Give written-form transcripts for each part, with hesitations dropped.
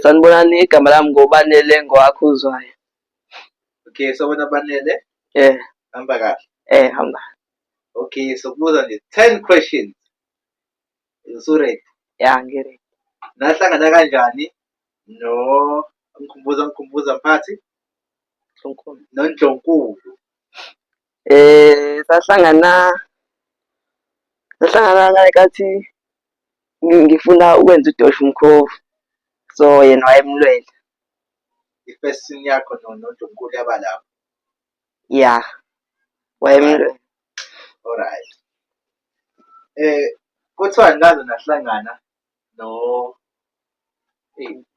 Sanibonani, igama lami nguBanele Ngowakhuzwayo. Okay, sawubona Banele. Hamba kahle. Hamba. Okay, sokubuza nje 10 questions. Usu-ready? Ya, ngi-ready. Nahlangana kanjani no ngikhumbuza ngikhumbuza mphathi Ndlunkulu. noNdlonkulu? Sahlangana ngenkathi ngifuna ukwenza udosha umkhovu. So yena wayemlwela. I-first scene yakho noNdlunkulu yaba lapho. Ya, wayemlwela. Alright. Kuthiwani naze nahlangana no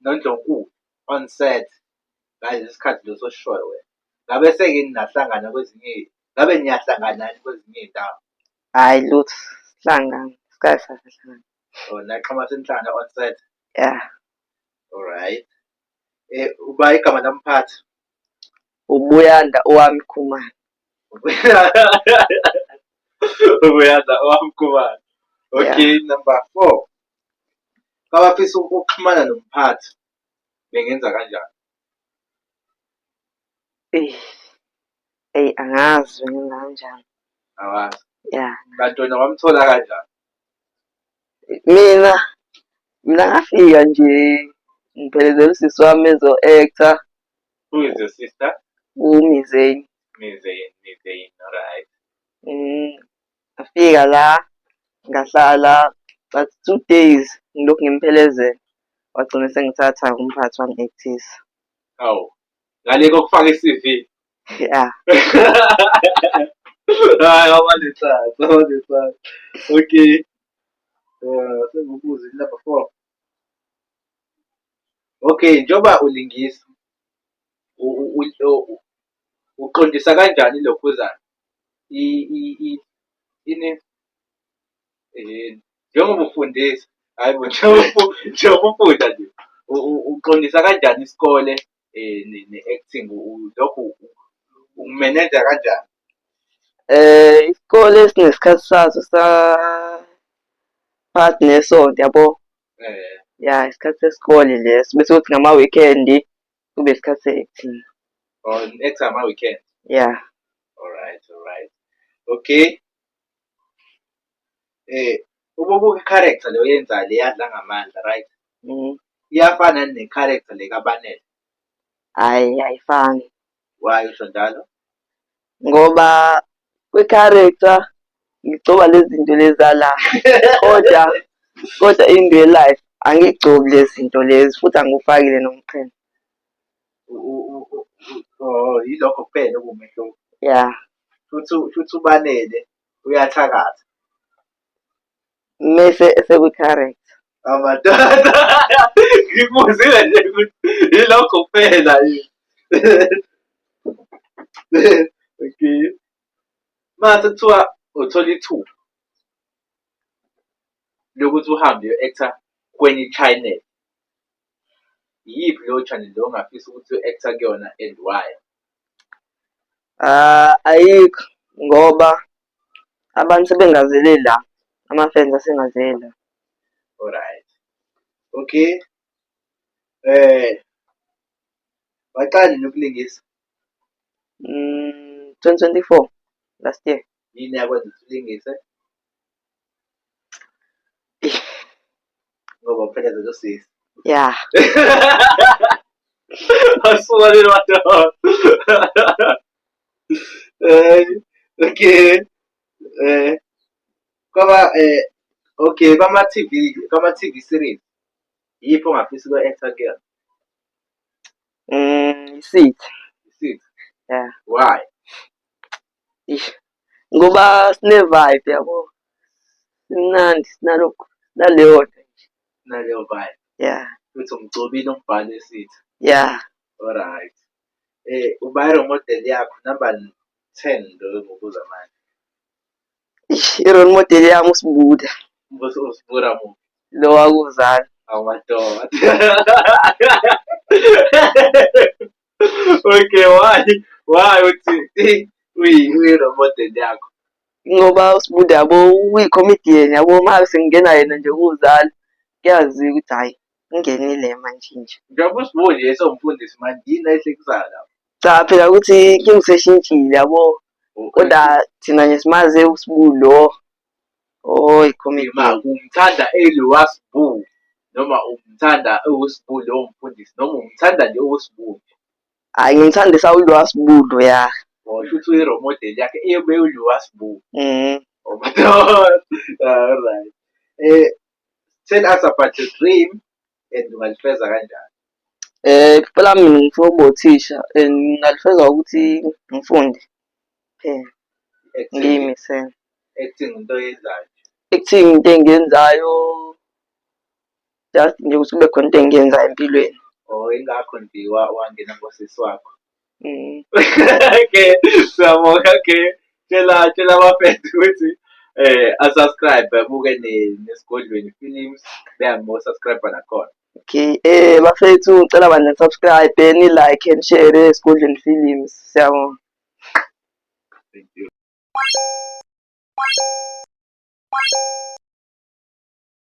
noNdlunkulu on set ngalesi sikhathi leso osishoyo wena. Ngabe seke nahlangana kwezinye, ngabe niyahlangana yini kwezinye iy'ndawo? Hhayi lutho, sihlangana, asikaze sahlangana. Or naqhamuka senihlangana on set? Ya. Alright. Uba igama lamphathi? Ubuyanda owami Khumalo. Ubuyanda owami Khumalo. Okay, number 4. Abafisa ukuxhumana nomphathi bengenza kanjani? Eyi, angazi bengenza kanjani. Awazi. Ya. Kanti wena wamthola kanjani? Mina ngafika nje ngiphelezela usisi wami ezo-actor. Who is your sister? UMizeni. Mizeni, Mizeni, alright. Ngafika la ngahlala but 2 days ngilokhu ngimphelezela. Wagcina sengithatha umphathi wangi-actisa. Awu, ngale kokufaka i-CV. Ya. Hayi, awanenhlanhla, awanenhlanhla. Okay. Sengikubuze number 4. Okay, njengoba ulingisa uqondisa kanjani lokhuzana? Ini njengoba ufundisa, hayi bo, njengoba ufunda nje, uqondisa kanjani isikole ne-acting, lokhu ukumeneja kanjani? Isikole sinesikhathi saso sa phakathi nesonto yabo. Ya, isikhathi sesikole leso bese kuthi ngama-weekend kube isikhathi se-acting. Oh, ni-act ngama-weekend? Ya. Alright, alright. Okay. Ububuka i-character le oyenzayo le yadla ngamandla, right? Iyafana ne-character le kaBanele? Hhayi, ayifani. Why usho njalo? Ngoba kwi-character ngigcoba lezi zinto lezi zala, kodwa in real life angigcobi lezi zinto lezi futhi angiwufakile nomqhele. Oh, yilokho kuphela okuwumehluko. Ya. Futhi uBanele uyathakatha. Mese esekwi-character. Amadoda. Ngikubuzile nje ukuthi yilokho kuphela yini. Okay. Mase kuthiwa uthola ithuba lokuthi uhambe uyo-actor kwenye channel. Iyiphi leyo channel leyo ongafisa ukuthi uyo-actor kuyona and why? Ayikho ngoba abantu sebengazele la, ama-fans asengazele la. Alright. Okay. Waqala nini ukulingisa? 2024, last year. Yini yakwenza ukuthi ulingise? Ngoba uphelezela usisi. Ya. Asuka lelo madoda. Okay. Kwaba okay, kwama TV, kwama TV series. Yiphi ongafisa uku-actor kuyona? Isitha. Isitha? Yeah. Why? Eish. Ngoba sine vibe yabo. Simnandi sinalokho, naleyo nto nje. Naleyo vibe. Yeah. Futhi umgcobile umbhalo esitha. Yeah. Alright. Uba i-role model yakho number 10 lo engibuza manje. Eish, i-role model yami uSibuda. Usibuda muphi? Lo wakuzala. Awumadoda. Okay, why? Why uthi uyi-role model yakho? Ngoba uSibuda yabo uyi-comedian yabo, uma sengingena yena nje kuzalo kuyaziwa ukuthi hhayi Ngingenile manje nje. Njengoba uSibu nje esewumfundisi manje yini ayihlekisayo lapho? Cha phela ukuthi inkinga useshintshile yabo. Kodwa thina nje simaze uSibu lo oyi-comedian. Ma umthanda elowa Sibu noma umthanda ewuSibu lo mfundisi noma umthanda nje uSibu nje? Hhayi ngimthanda esawulowa Sibu loya. Oh, shuthi uyi-role model yakhe ebe ulowa Sibu. Oh my God. All right. Tell us about your dream and ungalifeza kanjani? Iphupho lami mina ngifuna ukuba uthisha and ngingalifeza ngokuthi ngifunde kuphela, Acting, ngiy'misele. acting into oyenzayo. Acting into engiyenzayo just nje ukuthi kube khona into engiyenzayo empilweni. Oh, ingakho nje wangena ngosisi wakho. Okay, siyabonga. Okay. Tshela abafethu ukuthi a-subscribe abuke neSigodlweni Films behambe subscribe nakhona. Okay, bafethu ngicela bandla subscribe, ni like and share eSigodlweni Films. Siyabonga. Thank you.